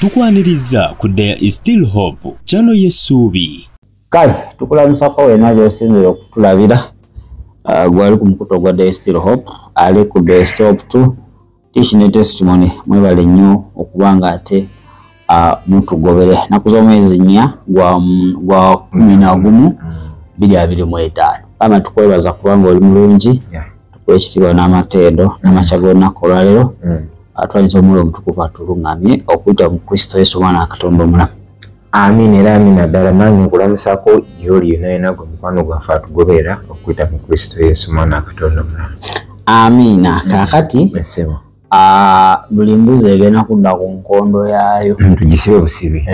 Tukwaniriza ku There is Still Hope, channel y'essuubi. Kale tukulamusako wena gy'osinzira okutulabira, gwali ku mukutu ogwa There is Still Hope, ali ku There is Still Hope 2 Teaching ne Testimony. Mwebale nnyo okuba nga ate mutugobere. Nnaku z'omwezi 4 gwa 11 2025. Kama tukwebaza kubanga oli mulungi, tukuwa ekitiibwa n'amatendo n'amakya g'olunaku olwaleero. Atwaliza omwoyo omutukuvu atuluŋŋamye okuyita mu Kristo Yesu omwana wa Katonda omulamu. Amiina era amiina ddala. Nange nkulamusaako gy'oli yonna yonna gwe mukwano gwaffe atugoberera okuyita mu Kristo Yesu omwana wa Katonda omulamu. Amiina. Kaakati buli mbuzi egenda kudda ku nkondo yaayo, tugisibe busibi.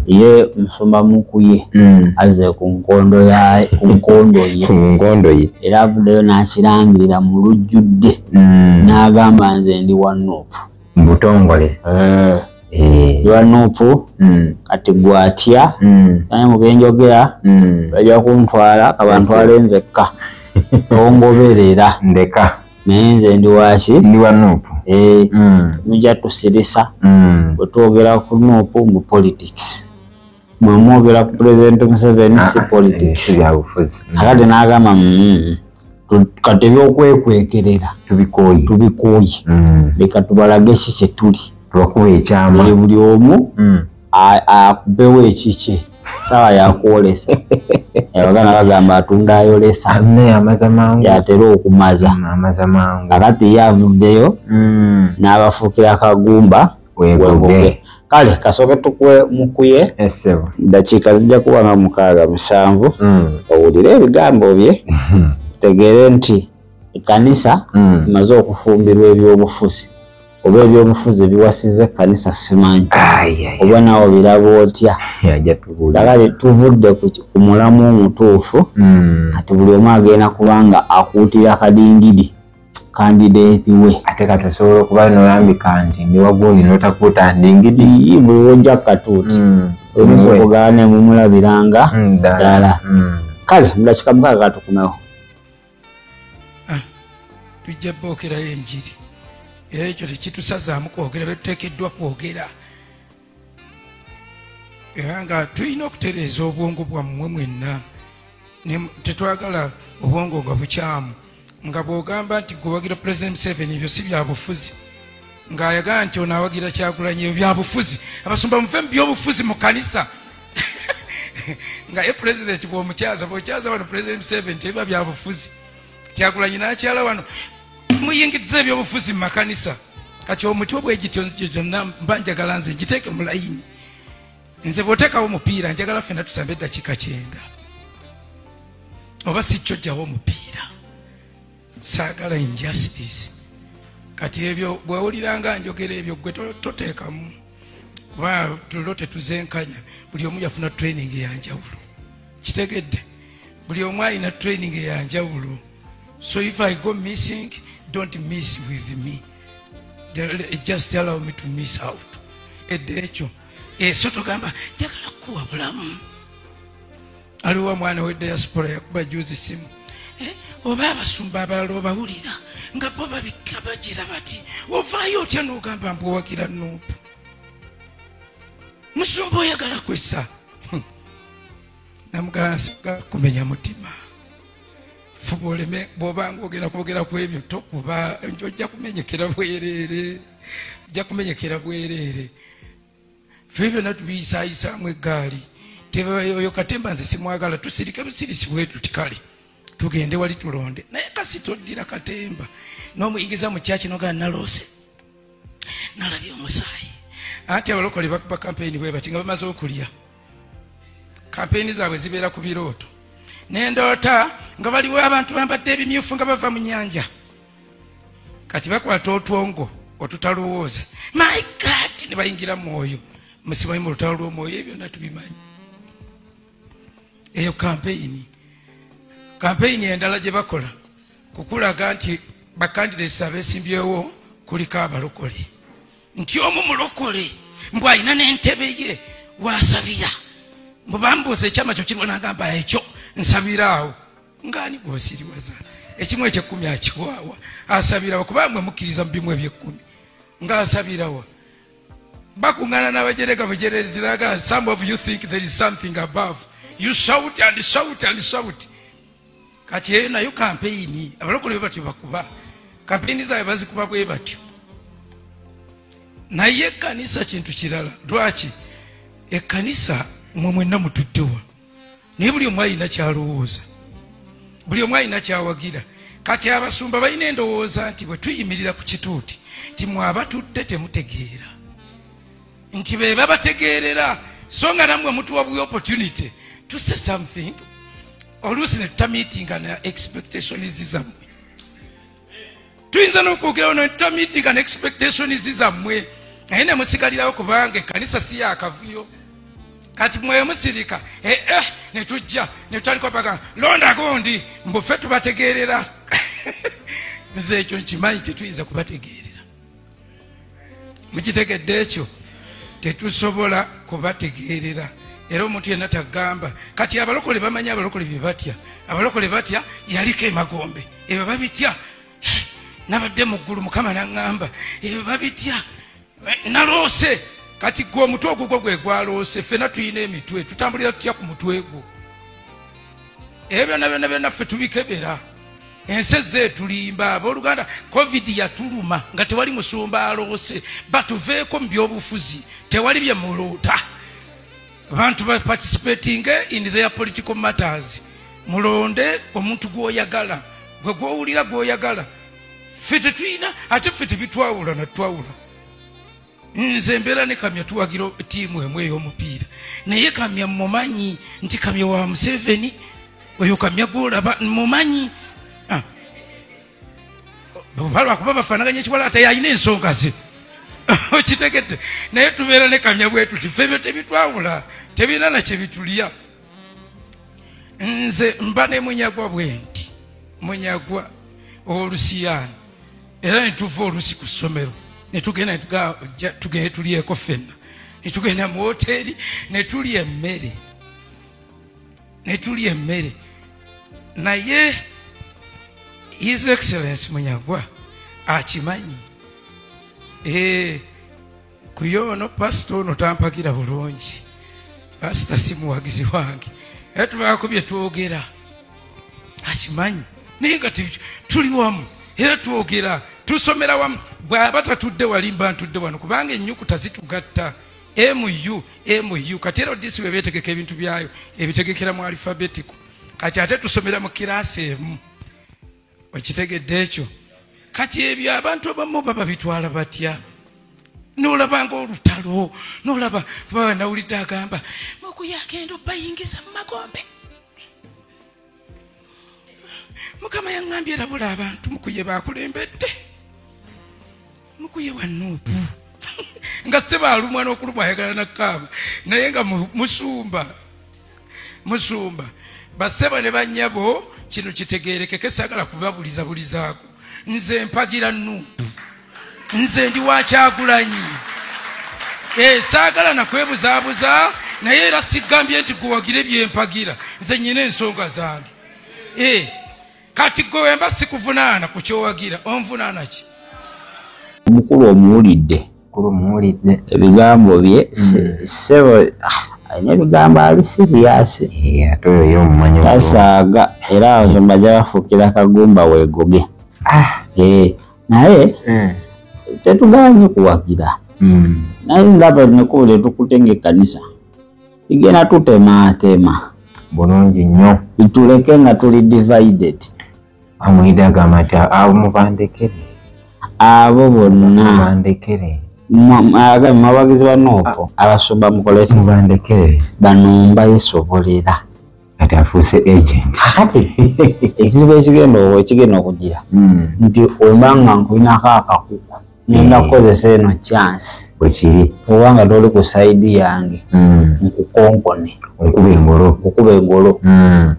Ye musumba Mukuye azze ku nkondo yaye, ku nkondo ye, ku nkondo ye, era avuddeyo n'akirangirira mu lujjudde n'agamba nze ndi wa NUP mu butongole. Ndi wa NUP. Kati gwatya naye mu byenjogera bajja kuntwala kabantwale nzekka, ongoberera ndeka, naye nze ndi waki? Ndi wa NUP. Mujja tusirisa bwe twogera ku NUP mu politics, mwe mwogera ku President Museveni si politics, byabufuzi. Akati n'agamba kati ebyokwekwekerera tubikooye, tubikooye, leka tubalage ki kye tuli, tubakuba ekyama, buli omu akubewo ekikye, sawa yakwolesa. Abaganda bagamba atunda ayolesa, yatera okumaza. Akati ye avuddeyo n'abafuukira akagumba wegoge. Kale kasooke tukuwe Mukuye dakiika zijja kuba nga 6 7, owulire ebigambo bye, otegeere nti ekkanisa emaze okufumbirwa ebyobufuzi, oba ebyobufuzi biwasiza ekkanisa simanyi, oba naawe biraba otya. Kakati tuvudde ku mulamu omutuufu, kati buli omu agenda kubanga akuutira akadingidi kandidate we. Ate kati osobola okuba nolambika nti ndi wagundi notakuuta ndingidi, buli wojja katuuti omusobogaane mumulabiranga ddala. Kale mu dakiika 6 katukumewo. Tujja bookerayo enjiri, era ekyo tekitusazaamu kwogera betuteekeddwa kwogera, era nga tulina okutereeza obwongo bwammwe mwenna. Tetwagala obwongo nga bukyamu, nga bw'ogamba nti gwe wagira President Museveni ebyo si byabufuzi, ng'ayagala nti ono awagira Kyagulanyi ebyo byabufuzi. Abasumba muve mu byobufuzi mu kanisa. Nga ye President bw'omukyaza, bw'okyaza wano President Museveni tebiba byabufuzi, Kyagulanyi n'akyala wano, muyingiriza ebyobufuzi mu makanisa. Kati omutwe bwe gityo gyonna mba njagala nze ngiteeke mu layini. Nze bw'oteekawo omupiira njagala ffenna tusambe eddakiika 90, oba si kyo jjawo omupiira. Saagala injustice. Kati ebyo bw'owuliranga njogera ebyo gwe toteekamu, kuba tulo tetuzenkanya. Buli omu yafuna training eyanjawulo, kitegedde? Buli omu alina training eyanjawulo. So if I go missing, don't miss with me. Just allow me to miss out. Ekyo so togamba njagala kukuwa bulamu. Aliwo omwana we diaspora yakuba juzi simu, oba abasumba abalala obawulira nga bo babikka bagira bati ovaayo otya n'ogamba mbu owagira NUP, musumba oyagala kwessa. Namugamba nsigala kumenya mutima, fuba oleme bw'obanga ogenda kwogera ku ebyo tokuba, ojja kumenyekera bwereere, ojja kumenyekera bwereere. Ffe byonna tubiyisaayisaamu eggaali. Oyo katemba nze simwagala, tusirike busirisi bwe tuti, kale tugende wali tulonde. Naye kasi toddira katemba n'omuyingiza mu kyaki n'ogamba naloose nalabye omusaayi. Anti abalokole bakuba kampeyini bwe bati nga bamaze okulya. Kampeyini zaabwe zibeera ku birooto. Nendoota nga baliwo abantu bambadde ebimyufu nga bava mu nnyanja. Kati bakwata otwongo otutalowooza, my God, ne bayingira mwoyo, musimanyi mu lutalo lw'omwoyo, ebyo byonna tubimanyi. Eyo kampeyini. Kampeyini endala gye bakola kukulaga nti bakandidates abeesimbyewo kuliko abalokole, nti omu mulokole mbu alina n'entebe ye waasabira, mbu bambuuza ekyama kyo kiriwo, n'agamba ekyo nsabira awo. Ng'ani gw'osiriwaza? Ekimu eky'ekkumi akiwaawa, asabirawa? Kuba mwe mukkiriza mu bimu eby'ekkumi, ng'asabirawa? Bakungana n'abajerega bujerezi laga. Some of you think there is something above. You shout and shout and shout. Kati eyo nayo campaign abalokole batyo bakuba campaign zaabwe bazikuba bwe batyo. Naye ekkanisa kintu kirala. Lwaki ekkanisa mwe mwenna mutuddewa, naye buli omu alina kyalowooza, buli omu alina kyawagira. Kati abasumba balina endowooza nti bwe tuyimirira ku kituuti nti mwe abatudde temutegeera, nti be babategeerera, so nga nammwe mutuwa bwe opportunity to say something. Oluusi ne tutamiitinga na expectations zammwe. Tuyinza n'okwogerawo ne tutamiitinga na expectations zammwe, naye ne musigalirawo kubanga ekkanisa si yakavuyo. Kati mwe musirika ne tujja ne tutandika paka londa gundi mbu ffe tubategeerera. Nze ekyo nkimanyi tetuyinza kubategeerera. Mukitegedde ekyo? Tetusobola kubategeerera. Era omuntu yenna tagamba. Kati abalokole bamanyi abalokole bye batya. Abalokole batya yaliko emagombe, ebyo babitya. Nabadde mu ggulu Mukama n'aŋŋamba, ebyo babitya. Naloose. Kati gwe omutwe ogugwo gwe gwaloose, ffenna tulina emitwe, tutambulira tutya ku mutwe gwo? Ebyo byonna byonna byonna ffe tubikebera. Ensi ezze etulimba. Abooluganda, COVID yatuluma nga tewali musumba aloose. Batuveeko mu byobufuzi, tewali bye muloota. Abantu ba participating in their political matters. Mulonde omuntu gw'oyagala, gwe gw'owulira gw'oyagala. Ffe tetulina, ate ffe tebitwawula na twawula. Nze mbeera ne Kamya tuwagira ttiimu emu ey'omupiira, naye Kamya mumanyi nti Kamya wa Museveni, oyo Kamya gw'olaba mumanyi. Balwakuba bafaanaganya ekiwala, ate alina ensonga ze. Okitegedde? Naye tubeera ne Kamya bwe tuti, ffe ebyo tebitwawula, tebirina na kye bitulya. Nze mba ne Munyagwa bwe nti, Munyagwa ow'Olusiyaani, era ne tuva olusi ku ssomero ne tugenda tugende tulyeko ffenna, ne tugenda mu woteeri ne tulya emmere, ne tulya emmere. Naye His Excellence Munyagwa akimanyi. Ku yono pasita ono tampagira bulungi, pasita si muwagizi wange, era tubaako bye twogera akimanyi. Naye nga tuli wamu era twogera, tusomera wamu. Bw'aba tatudde wali mba ntudde wano, kubanga ennyukuta zitugatta. MU MU. Kati era odisi we beetegeka ebintu byayo ebitegekera mu alifabetiko, kati ate tusomera mu kiraasi emu. Okitegedde ekyo? Kati ebyo abantu abamu baba bitwala batya? N'olaba ng'olutalo, n'olaba baba nawulidde agamba mukuye agenda obayingiza mu magombe. Mukama yaŋŋambye erabula abantu mukuye bakulembedde, mukuye wa Nuupu. Nga se baalumwa n'okulumwa ayagala nakkaaba, naye nga musumba musumba. Bassebo ne bannyabo, kino kitegeerekeke, saagala kubabulizabulizaako. Nze mpagira Nuupu, nze ndi wa Kyagulanyi. Saagala nakwebuzaabuza, naye era sigambye nti guwagire bye mpagira, nze nnyina ensonga zange. Kati gwe wemba sikuvunaana ku kyowagira, onvunaana ki? Omukulu omuwulidde, ebigambo bye ssebo alina ebigambo, ali siriyasi, tasaaga, era abasumba bajja bafuukira kagumba weegoge. Naye tetugaanye kuwagira, naye ndaba nekkubo lye tukutte ng'ekkanisa ligenda tutemaatema bulungi nnyo, lituleke nga tuli divided. Amuyida agamba nti abo mubandekere, abo bonna mubandekere, abawagizi ba Nuupu, abasumba mukolesi mubandekere, banumba yesobolera. Kati afuuse agent. Kati ekizibu ekigenda okugira nti obanga nkulinako akakuku ngenda kukozesa eno chance bwekiri, obanga toli ku sayidi yange nkukonkone, nkuba engolo.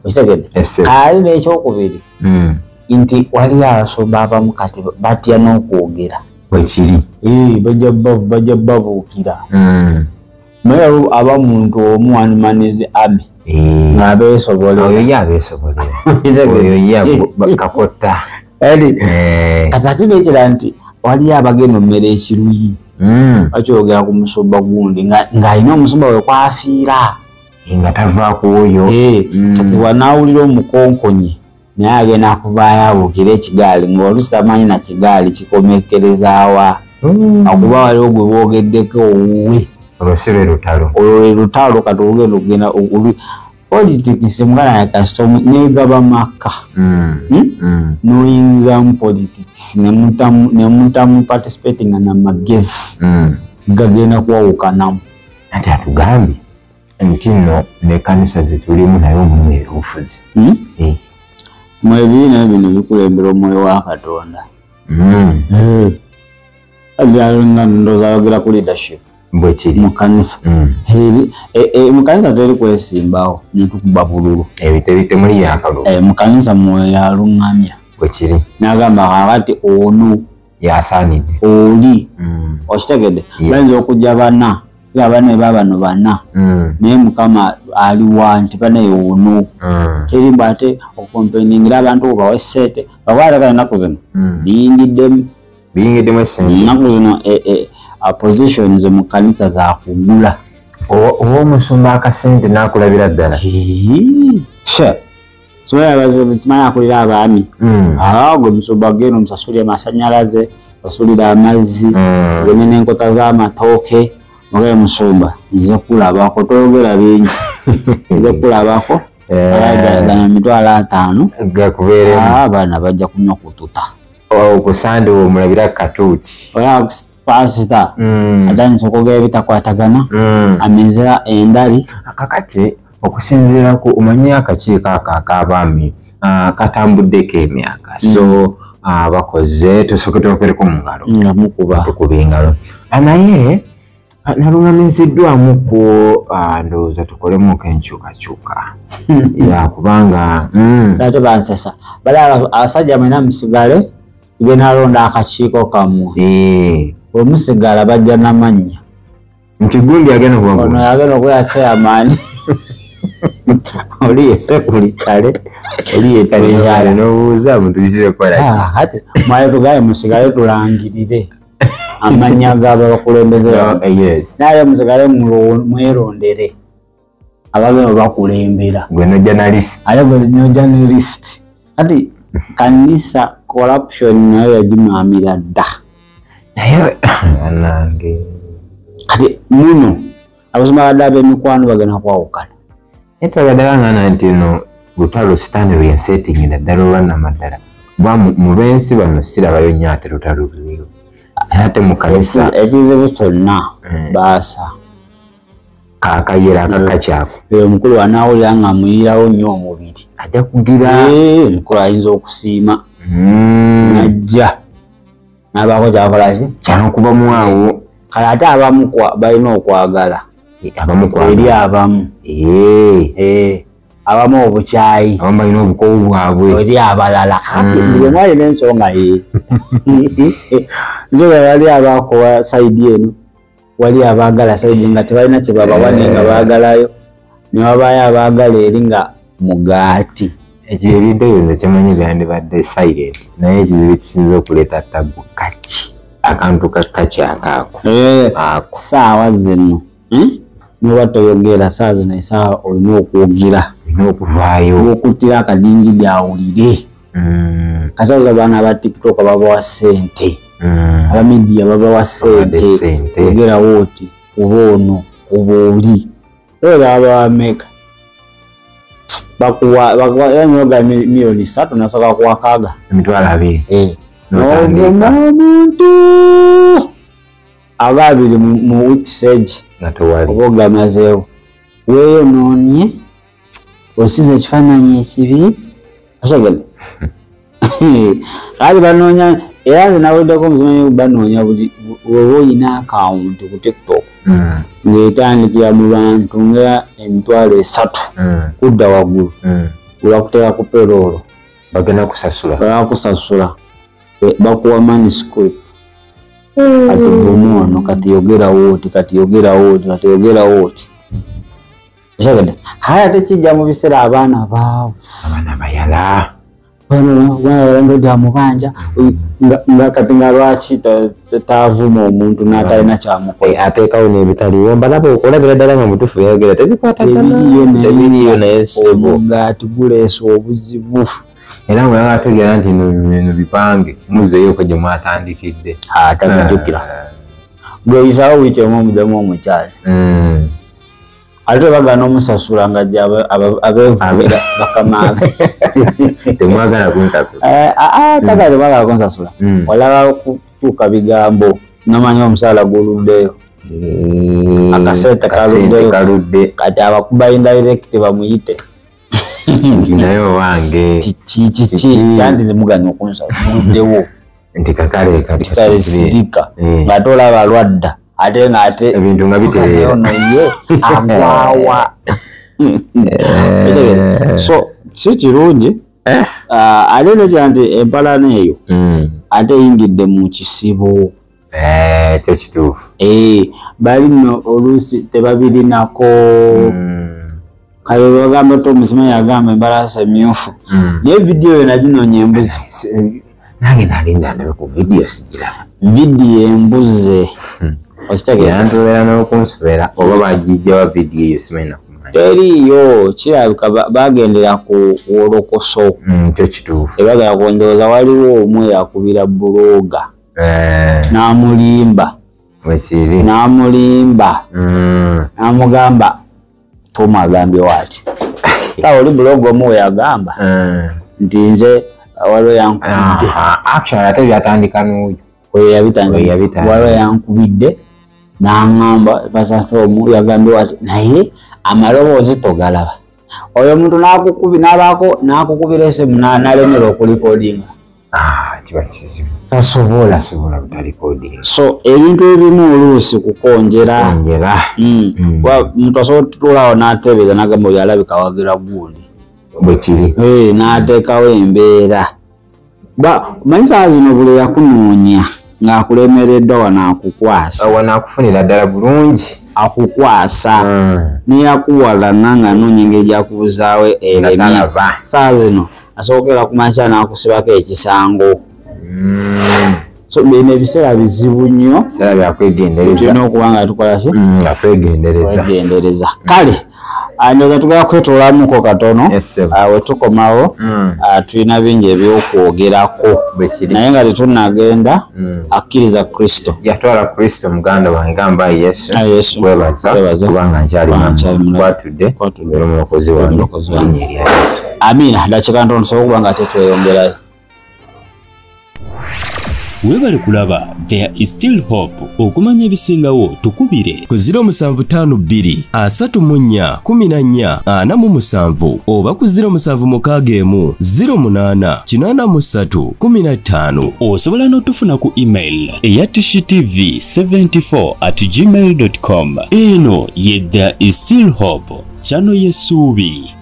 Okitegedde? Ali n'ekyokubiri nti waliyo abasumba abamu kati batya n'okwogera. Bwekiri, bajja babuukira. Naye aba muntu omu one man is army ng'abeesobolera. Oyo ye abeesobolera, oyo ye kakotta. Kati ate n'ekirala nti waliyo abagenda ommera ekiruyi. Akyogera ku musumba gundi ng'alina omusumba we kwafiira nga tavaako oyo. Kati wanaawulira omukonkonyi naye agenda kuvaayo abuukire ekigaali ng'oluusi tamanyi na kigaali kikomekkerezaawa akuba waliwo gwe boogeddeko owuwe. Olwo si lwe lutalo. Olwo lwe lutalo. Kati olugenda okugenda politics muganda kasita negaba maka noyingizamu politics nemutamu participating na magezi gagenda kuwawukanamu. Ate atugambye nti nno n'ekkanisa ze tulimu naye omulimu ebyobufuzi. Mu ebibiina bino bikulembera omwoyo wa Katonda. Ndowooza ayogera ku leadership bwe kiri mu kanisa. Mu kanisa teri kwesimbawo netukuba bululu. Ebitebe temuli yakalulu. Mu kanisa mwoyo yaluŋŋamya. Bwe kiri. N'agamba kakati ono yasaanidde oli okitegedde. Bayinza okujja bana abana babano bana naye Mukama aliwa nti banaye ono terimba ate okompeningira abantu obawe ssente bakwatagana ennaku zino biyingiddemu essente ennaku zino positions mu kanisa za kugula. Oba omusumba akasente n'akulabira ddala. Simanyi akulira abaami gwe musumba genda omusasulire amasannyalaze, osasulire amazzi, ogende n'enkota z'amatooke. Ogaye musumba nze kulabako toyogera bingi nze kulabako gana 50,000 gakubeeremu. Abaana bajja kunywa kututa. Okusande omulabira katuuti. Oya pasita atandise okwogera ebitakwatagana ameza endali. Kakati okusinziira ku omanyi akakiiko ako ak'abaami katambuddeko emyaka so bakoze tusooke tubakubereko mu ngalo nga mukuba tukuba engalo naye naluŋŋamiziddwamu ku ndowooza tukolemuko enkyukakyuka yakubanga ate bansesa bali abasajja mwena musigale tugenda akakiiko kammwe bwe musigala bajja n'amannya nti gundi agenda kuba ono agenda okubeera chairman oli ye sekuritale oli ye treasurer n'obuuza mutuyisire kukola ki? Ate mwale tugaye musigale tulangirire amannya g'abakulembeze. Naye musigale mwerondere abagenda bakulembera gwe nojja na list. Ate gwe nojja ne list. Ati kanisa corruption nayo yagimaamira dda. Naye anange kati muno abasoma badde ab'emikwano bagenda kwawukana. Naye twabadde ngana nti no lutalo sitaani lwe yasetingira ddala olwannamaddala kuba mu b'ensi bano sirabayo nnyo ate lutalo luliyo. Ate mu kanisa ekizibu kyonna baasa kakayira akakakyako. Omukulu anaawulira nga amuyirawo nnyo omubiri ajja kugira omukulu ayinza okusiima najja n'abaako kyakola ki kyankubamu awo. Kale ate abamu balina okwagala eri abamu abamu obukyayi abamu balina obukowu bwabwe eri abalala. Kati buli omu alina ensonga ye. Nze wali abakowa sayidi eno wali abaagala sayidi nga tebalina kye babawa naye nga baagalayo ne wabaayo abaagala eri nga mugaati. Ekyo ebintu ebyo nze kyemanyi byandibadde silent naye ekizibu ekisinza okuleeta tabu kaki akantu kakakyakaako saawa zino noba toyogera saawa zino esaawa olina okwogera olina okuvaayo okuttira akadingidi awulire. Kati abaana ba TikTok babawa ssente aba media babawa ssente ogerawo oti kuba ono kuba oli olowooza babawa mmeka bakuwa 3,000,000 nasooka kuwa kaaga 20,000 n'ovuma omuntu aba 2 mu weeks oba ogamazeewo weeyonoonye osize ekifaananyi ekibi osogedde. Kale banoonya era nze nawuliddeko omuzimanyi banoonya buli oba oyina akawunti ku TikTok ng'etandikira mu bantu nga 300,000 kudda waggulu webakuteeka ku payroll bagenda kusasula bakusasula bakuwa manuscript kati vumu ono kati yogerawo oti kati yogerawo oti kati yogerawo oti. Osogedde. Kale ate kijja mu biseera abaana baavu abaana bayala Bano amubanja nga kati nga lwaki tavuma omuntu n'atalina kyamukoze ateekawo n'ebitaliwo mbalaba okulabira ddala nga mutuufu yayogera tebikwatagana tebiriyo naye ssebo omugaati guleese obuzibu era nga ategeera nti bino bipange muzeeyoko gye mwatandikidde tabijjukira gweyisawo wiiki emu omuddamu omukyazi ate bagana omusasula nga jja abeevumira bakamaabe temwagala kunsasula tagala temwagala kunsasula olaba kutuuka bigambo nomanya omusaala guluddeyo akasente kaluddeyo kati abakuba indirect bamuyite nti naye owange kiki kiki kandi nze muganya okunsasula muluddewo nti kakale kale sirika ng'ate olaba lwadda ate ng'ate ebintu nga bitereera ono ye agwawa so si kirungi ate nekira nti empalana eyo ate eyingidde mu kisibo ekyo kituufu bali nno oluusi tebabirinako kale bagamba to omusimanyi agamba embalaasa emyufu naye vidiyo eyo naginoonya embuzi nange nalinda ndabe ku vidiyo sigiraba vidiyo embuze yantubeera n'okunsobera oba bagijjawa vidiyo eyo simanyi nakumanya teriiyo kirabika bagendera ku wolokoso kyo kituufu ebagala ku ndowooza waliwo omu eyakubira buloga n'amulimba wekiri n'amulimba n'amugamba Tom agambye waati tawe oli buloga omu we yagamba nti nze waliwo yankubidde actually ate byatandika n'oyo oyo yabitandika waliwo yankubidde n'aŋŋamba pastor omu yagambye waati naye amaloboozi togalaba oyo omuntu n'abaako n'akukubira esimu n'alemera okulikodinga kiba kizibu tasobola butalikodinga so ebintu ebimu oluusi kukonjera muntu asobola otutuulaawo n'ateebereza n'agamba oyo alabika awagira gundi bwekiri n'ateekawo embeera omanyi saawa zino buli yakunoonya ng'akulemereddwa wano akukwasa wano akufunira ddala bulungi akukwasa neyakuwalana ng'anoonya engeri gyakubuzaawo eremye saawa zino asookera ku makya n'akusibako ekisango so bino ebiseera bizibu nnyo tulina okuba nga tukola ki nga twegendereza kale ndowooza tugenda kwetoolamuko katono we tukomawo tulina bingi ebyokwogerako naye nga tetunnagenda akkiriza Kristo yatwala Kristo muganda wange gamba Yesu kwebaza kubanga nkyali mulamu kwatudde era omulokozi wange linnya erya Yesu amiina dakiika ntono tusobola okuba nga tetweyongerayo. Webale kulaba There is Still Hope. Okumanya ebisingawo tukubire ku 0752 34 14 47 oba ku 0761 08 83 15. Osobola n'otufuna ku email eya tishtv74@gmail.com. Eno ye There is Still Hope, channel y'essuubi.